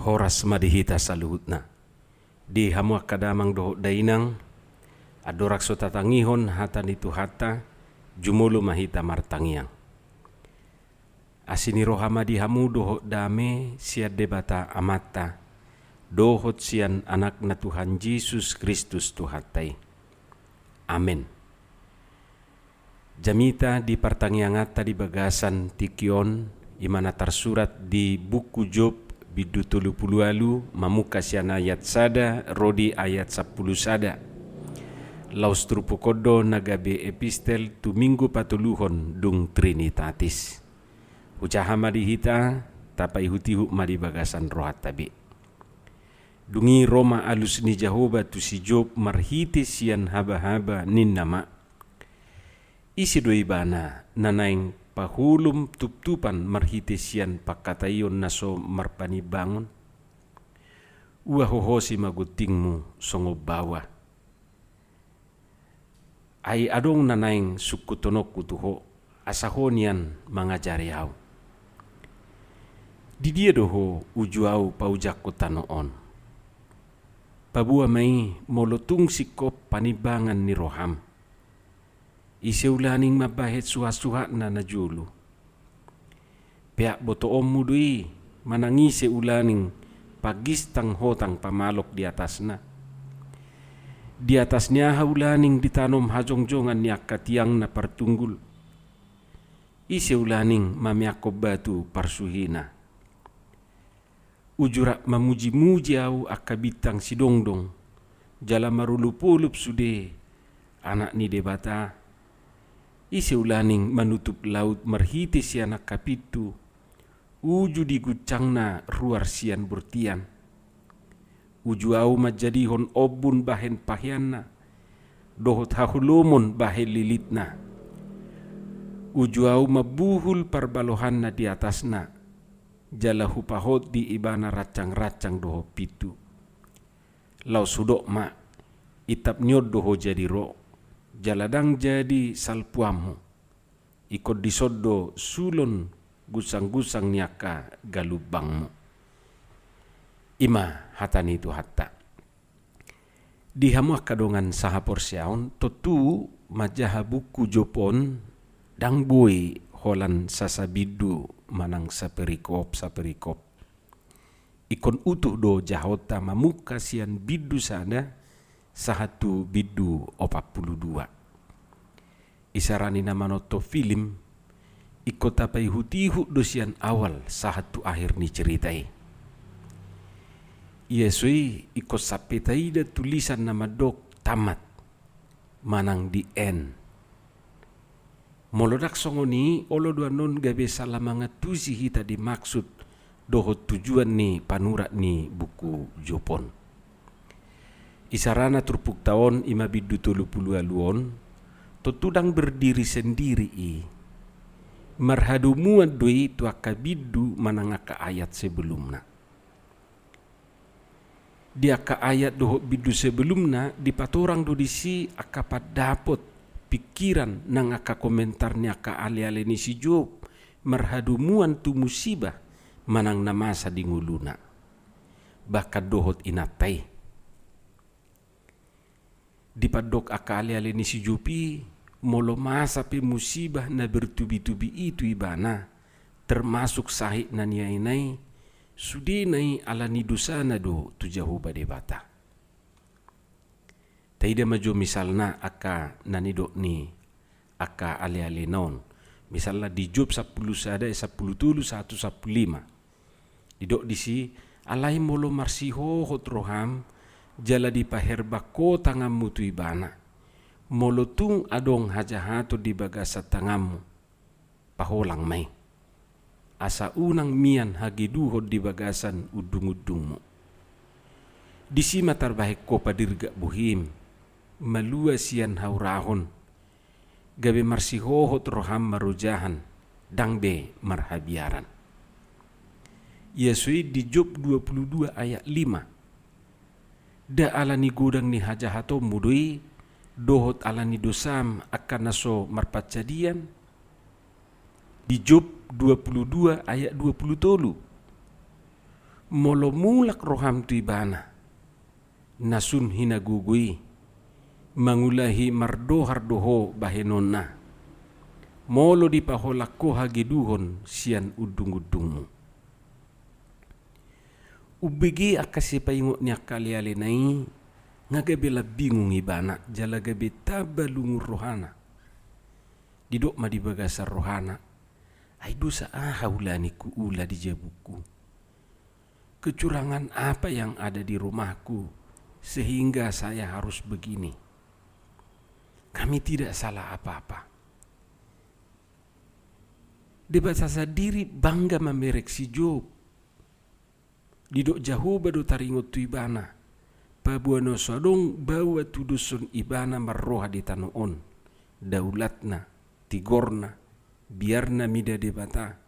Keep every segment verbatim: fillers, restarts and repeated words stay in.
Horas ma di hita saluhutna. Di hamu angka damang dohot dainang, andorang so tatangihon hata ni Tuhanta, jumolo ma hita martangiang. Asi ni roha ma di hamu dohot dame sian Debata Amanta, dohot sian Anakna Tuhan Jesus Kristus Tuhanta i. Amen. Jamita di partangianganta di bagasan tingki on, i ma na tarsurat di buku Job, bindu tolu pulu ualu, mamungka sian ayat sada ro di ayat sampulu sada. Laos turpuk on do na gabe epistel tu Minggu patoluhon dung Trinitatis. Hujaha ma di hita, tapaihutihut ma di bagasan rohanta be. Dung i ro ma alus ni Jahowa tu si Job marhite sian habahaba, ninna ma: Ise do ibana na naeng paholom tuptupan marhite sian pangkataion na so marpanimbangon? Ua hohosi ma guntingmu songon baoa. Ai adong na naeng sungkunhononku tu ho, asa ho nian mangajari ahu. Di dia do ho uju ahu paujangkon tano on? Paboa ma i molo tung singkop panimbangan ni roham. Ise ulaning mambahen suhatsuhatna na jolo? Peak botoonmu do i, manang ise ulaning pangistang hotang pamalok di atasna? Di atas ni aha ulaning ditanom hajongjongan ni angka tiangna partunggul? Ise ulaning mameakkon batu parsuhina? Uju rap mamujimuji ahu angka bintang sidongdong, jala marolopolop sude Anak ni Debata. Ise ulaning manutup laut marhite sian angka pintu, uju diguncangna ruar sian bortian? Uju ahu manjadihon ombun bahen paheanna, dohot haholomon bahen lilitna. Uju ahu mambuhul parbalohanna di atasna, jala hupahot di ibana rancang-rancang dohot pintu. Laos hudok ma, intap ni on do ho jadi ro, jala ndang jadi salpuanmu. Ingkon dison do sulon gunsanggunsang ni angka galumbangmu. I ma hata ni Tuhanta. Di hamu angka dongan sahaporseaon, tontu manjaha buku Job on ndang boi holan sasabindu manang saperikop-saperikop. Ingkon utuh do jahaonta mamungka sian bindu sada sahat tu bindu opat pulu dua. Isarana na manonton film, ingkon tapaihutihut do sian awal sahat tu akhir ni cerita i. Ia so i ingkon sampe taida tulisan na mandok tamat, manang the end. Molo ndang songon i, olo do annon gabe salah mangantusi hita di maksud dohot tujuan ni panurat ni buku Job on. Isarana turpukta on, i ma bindu tolu pulu ualu on, tontu ndang berdiri sendiri i. Marhadomuan do i tu angka bindu manang angka ayat sebelumna. Di angka ayat dohot bindu sebelumna dipatorang do disi angka pandapot, pikiran nang angka komentar ni angka aleale ni si Job marhadomuan tu musibah manang na masa di ngoluna, bahkan dohot inanta i. Dipandok angka aleale ni si Job i, molo masa pe musibah na bertubitubi i tu ibana, termasuk sahit na niaina i, sudena i ala ni dosana do tu Jahowa Debata. Taida ma jo misalna angka na nidok ni angka alealena on. Misalna di Job sampulu sada, sampulu tolu sahat tu sampulu lima. Didok disi: Alai molo marsihohot roham, jala dipaherbang ho tanganmu tu ibana, molo tung adong hajahaton di bagasan tanganmu, paholang ma i, asa unang mian hageduhon di bagasan undungundungmu. Disi ma tarbahen ho padirgak bohim, malua sian haurahon, gabe marsihohot roham marojahan, ndang be marhabiaran. Ia so i di Job dua pulu dua ayat lima. Nda ala ni godang ni hajahatonmu do i, dohot ala ni dosam angka na so marpansadian? Di Job dua pulu dua ayat dua pulu tolu. Molo mulak roham tu ibana, na sun hinagogo i, mangulahi mardohar do ho bahenonna, molo dipaholang ho hageduhon sian undungundungmu. Umbege angka sipaingot ni angka alealena i, nga gabe lam bingung ibana, jala gabe tamba lungun rohana. Didok ma di bagasan rohana, ai dosa aha ula ni huula di jabungku? Kecurangan apa yang ada di rumahku sehingga saya harus begini? Kami tidak salah apa-apa. Debata sandiri bangga mamereng si Job. Didok Jahowa do taringot tu ibana, paboa na so adong baoa tudoshon ibana marroha di tano on, daulatna, tigorna, biarna mida Debata,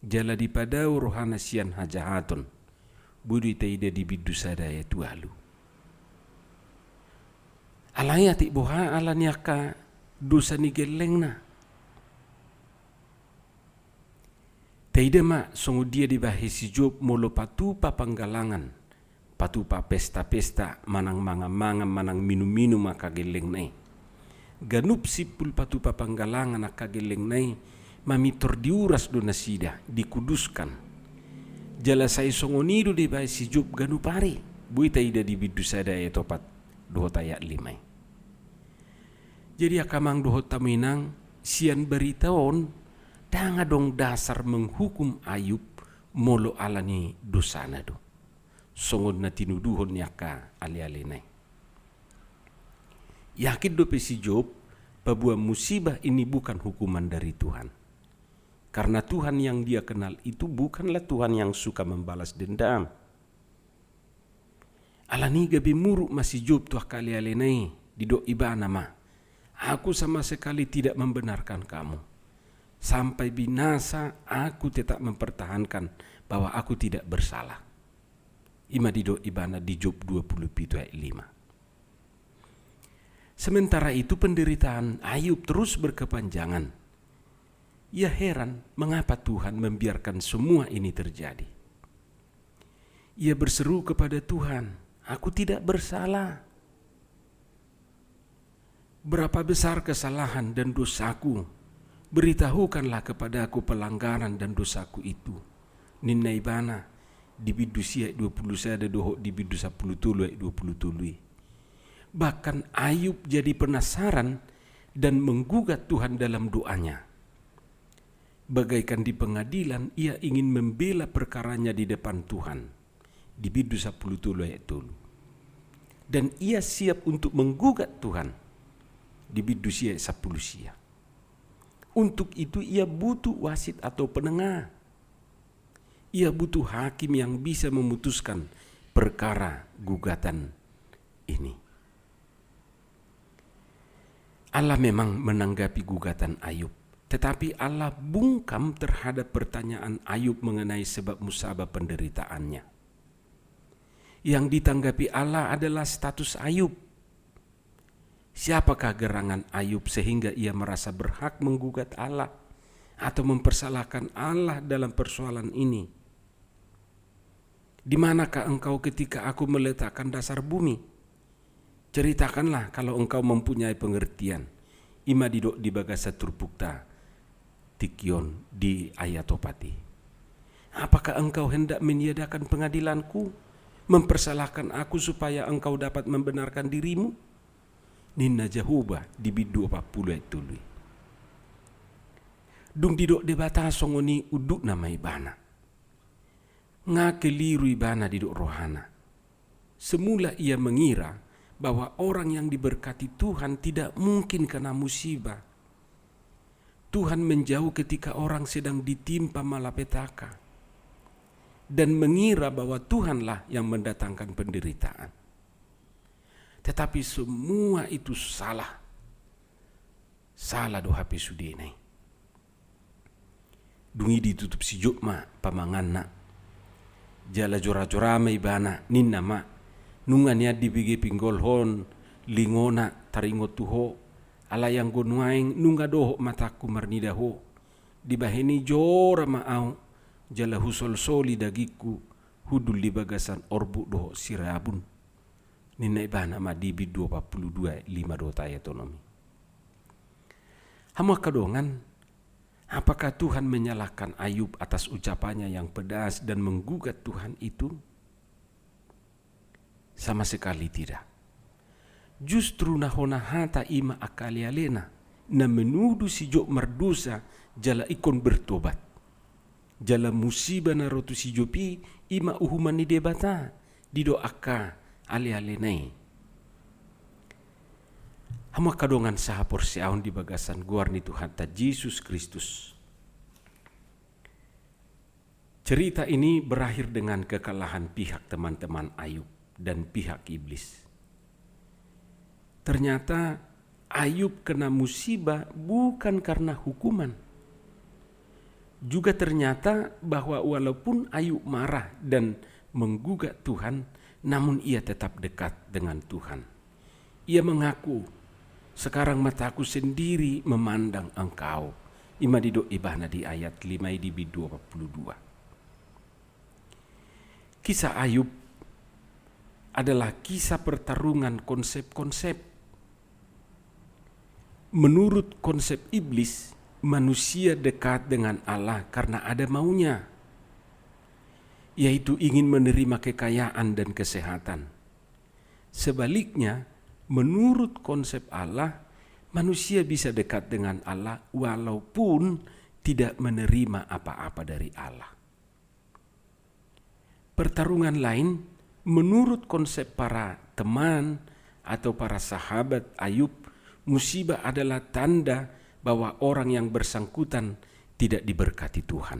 jala dipadao rohana sian hajahaton. Boi do taida di bindu sada ayat ualu. Alai atik boha ala ni angka dosa ni gellengna? Taida ma songon dia dibahen si Job molo patupa panggalangan, patupa pesta-pesta, manang mangan-mangan, manang minum-minum angka gellengna i. Ganup simpul patupa panggalangan angka gellengna i, mamintor diuras do nasida, dikuduskan. Jala sai songon i do dibahen si Job ganup ari. Boi taida di bindu sada ayat opat dohot ayat lima i. Jadi angka amang dohot hamu inang, sian barita on, ndang adong dasar menghukum Ayub molo ala ni dosana do, songon na tinuduhon ni angka alealena i. Yakin dope si Job, paboa musibah ini bukan hukuman dari Tuhan. Karena Tuhan yang dia kenal itu bukanlah Tuhan yang suka membalas dendam. Alani i gabe muruk ma si Job tu angka alealena i, didok ibana ma, "Aku sama sekali tidak membenarkan kamu. Sampai binasa aku tetap mempertahankan bahwa aku tidak bersalah." I ma didok ibana di Job dua puluh pitu ayat lima. Sementara itu penderitaan Ayub terus berkepanjangan. Ia heran mengapa Tuhan membiarkan semua ini terjadi. Ia berseru kepada Tuhan, "Aku tidak bersalah. Berapa besar kesalahan dan dosaku, beritahukanlah kepadaku pelanggaran dan dosaku itu," ninna ibana di bindu sia ayat dua puluh sada dohot di bindu sampulu tolu ayat dua puluh tolu i. Bahkan Ayub jadi penasaran dan menggugat Tuhan dalam doanya. Bagaikan di pengadilan, ia ingin membela perkaranya di depan Tuhan. Di bindu sampulu tolu ayat tolu. Dan ia siap untuk menggugat Tuhan. Di bindu sia ayat sampulu sia. Untuk itu ia butuh wasit atau penengah. Ia butuh hakim yang bisa memutuskan perkara gugatan ini. Allah memang menanggapi gugatan Ayub, tetapi Allah bungkam terhadap pertanyaan Ayub mengenai sebab musabab penderitaannya. Yang ditanggapi Allah adalah status Ayub. Siapakah gerangan Ayub sehingga ia merasa berhak menggugat Allah atau mempersalahkan Allah dalam persoalan ini? Di manakah engkau ketika aku meletakkan dasar bumi? Ceritakanlah kalau engkau mempunyai pengertian. I ma didok di bagasan turpukta tingki on di ayat opat i. Apakah engkau hendak meniadakan pengadilanku, mempersalahkan aku supaya engkau dapat membenarkan dirimu? Ninna Jahowa di bindu opat pulu ayat tolu i. Dung didok Debata songon i, undukna ma ibana. Nga keliru ibana didok rohana. Semula ia mengira bahwa orang yang diberkati Tuhan tidak mungkin kena musibah. Tuhan menjauh ketika orang sedang ditimpa malapetaka dan mengira bahwa Tuhanlah yang mendatangkan penderitaan. Tetapi semua itu salah. Sala do hape sudena i. Dung i ditutup si Job ma pamanganna. Jala jorajora ma ibana, ninna ma, "Nunga nian dibege pinggolhon lingona taringot tu ho, alai anggo nuaeng nunga dohot matangku marnida ho. Dibahen i jora ma ahu, jala husolsoli dagingku, hundul di bagasan orbuk dohot sirabun. Ninna ibana ma di bindu opat pulu dua lima dohot ayat onom i. Hamu angka dongan, apakah Tuhan menyalahkan Ayub atas ucapannya yang pedas dan menggugat Tuhan itu? Sama sekali tidak. Justru na hona hata i ma angka alealena, na menuduh si Job mardosa jala ingkon bertobat. Jala musiba na ro tu si Job i, i ma uhuman ni Debata, didok angka alealena i. Hamu angka dongan sahaporseaon di bagasan goar ni Tuhanta Jesus Kristus. Cerita ini berakhir dengan kekalahan pihak teman-teman Ayub dan pihak iblis. Ternyata Ayub kena musibah bukan karena hukuman. Juga ternyata bahwa walaupun Ayub marah dan menggugat Tuhan, namun ia tetap dekat dengan Tuhan. Ia mengaku, "Sekarang mataku sendiri memandang Engkau." I ma didok ibana di ayat lima i di bindu opat pulu dua. Kisah Ayub adalah kisah pertarungan konsep-konsep. Menurut konsep iblis, manusia dekat dengan Allah karena ada maunya, yaitu ingin menerima kekayaan dan kesehatan. Sebaliknya, menurut konsep Allah, manusia bisa dekat dengan Allah walaupun tidak menerima apa-apa dari Allah. Pertarungan lain, menurut konsep para teman atau para sahabat Ayub, musibah adalah tanda bahwa orang yang bersangkutan tidak diberkati Tuhan.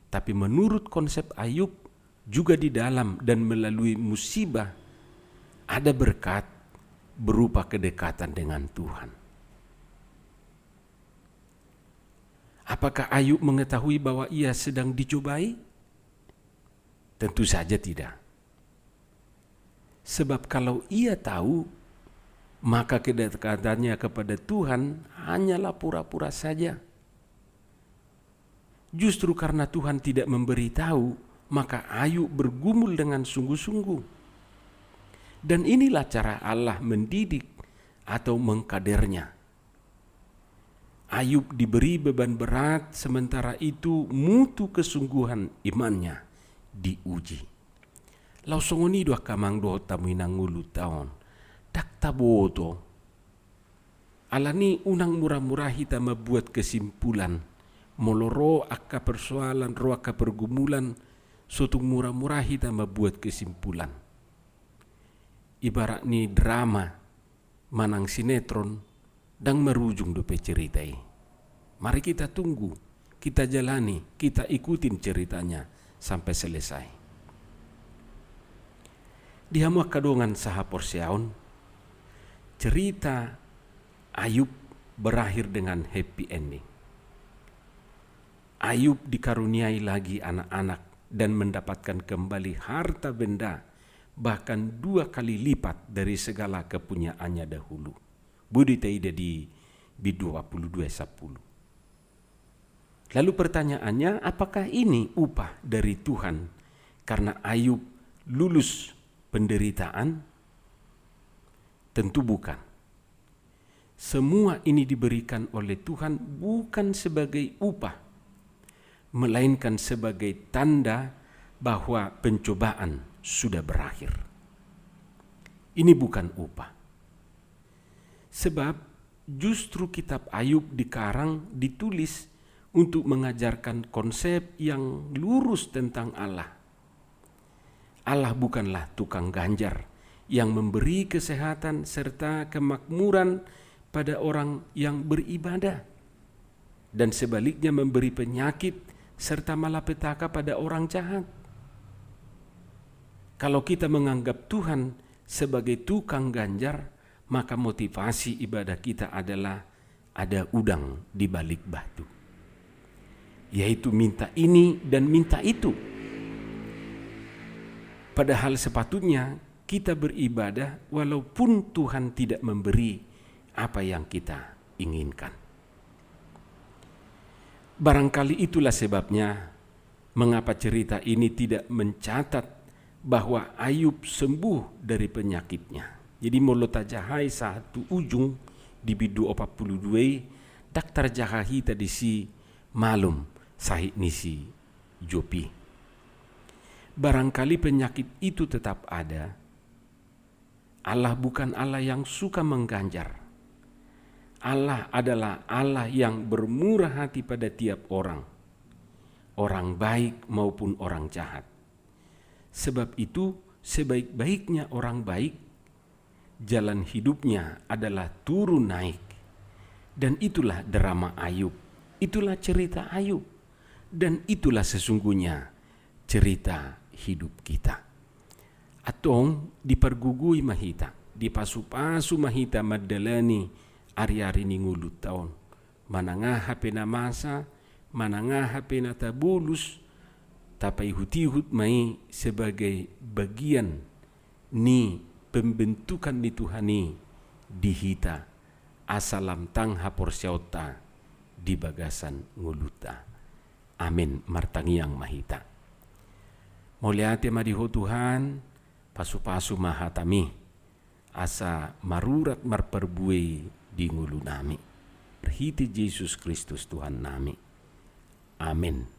Tapi menurut konsep Ayub, juga di dalam dan melalui musibah ada berkat berupa kedekatan dengan Tuhan. Apakah Ayub mengetahui bahwa ia sedang dicobai? Tentu saja tidak. Sebab kalau ia tahu, maka kedekatannya kepada Tuhan hanyalah pura-pura saja. Justru karena Tuhan tidak memberitahu, maka Ayub bergumul dengan sungguh-sungguh. Dan inilah cara Allah mendidik atau mengkadernya. Ayub diberi beban berat, sementara itu mutu kesungguhan imannya diuji. Laos songon i do angka amang dohot hamu inang ngolunta on. Ndang taboto. Alani unang mura-mura hita mambuat kesimpulan. Molo ro angka persoalan, ro angka pergumulan, so tung mura-mura hita mambuat kesimpulan. Ibarat ni drama manang sinetron, ndang marujung dope cerita i. Mari kita tunggu, kita jalani, kita ikutin ceritanya sampai selesai. Di hamu angka dongan sahaporseaon, cerita Ayub berakhir dengan happy ending. Ayub dikaruniai lagi anak-anak dan mendapatkan kembali harta benda, bahkan dua kali lipat dari segala kepunyaannya dahulu. Boi do taida di bindu opat pulu dua sampulu. Lalu pertanyaannya, apakah ini upah dari Tuhan karena Ayub lulus penderitaan? Tentu bukan. Semua ini diberikan oleh Tuhan bukan sebagai upah, melainkan sebagai tanda bahwa pencobaan sudah berakhir. Ini bukan upah. Sebab justru kitab Ayub dikarang, ditulis untuk mengajarkan konsep yang lurus tentang Allah. Allah bukanlah tukang ganjar yang memberi kesehatan serta kemakmuran pada orang yang beribadah, dan sebaliknya memberi penyakit serta malapetaka pada orang jahat. Kalau kita menganggap Tuhan sebagai tukang ganjar, maka motivasi ibadah kita adalah ada udang di balik batu, yaitu minta ini dan minta itu. Padahal sepatutnya kita beribadah walaupun Tuhan tidak memberi apa yang kita inginkan. Barangkali itulah sebabnya Mengapa cerita ini tidak mencatat bahwa Ayub sembuh dari penyakitnya? Jadi molo tajahai sahat tu ujung di bindu opat pulu dua i, ndang tarjaha hita disi malum sahit ni si Job i. Barangkali penyakit itu tetap ada. Allah bukan Allah yang suka mengganjar. Allah adalah Allah yang bermurah hati pada tiap orang, orang baik maupun orang jahat. Sebab itu, sebaik-baiknya orang baik, jalan hidupnya adalah turun naik. Dan itulah drama Ayub, itulah cerita Ayub, dan itulah sesungguhnya cerita hidup kita. Antong dipargogoi ma hita, dipasupasu ma hita mandalani ari-ari ni ngolunta on. Manang aha pe na masa, manang aha pe na tabolus, tapaihut-ihut ma i sebagai bagian ni pembentukan ni Tuhan i di hita, asa lam tang haporseaonta di bagasan ngolunta. Amen. Martangiang ma hita. Mauliate ma di Ho Tuhan, pasupasu ma hataMi, asa marurat marparbue di ngolunami. Marhite Jesus Kristus Tuhannami. Amen.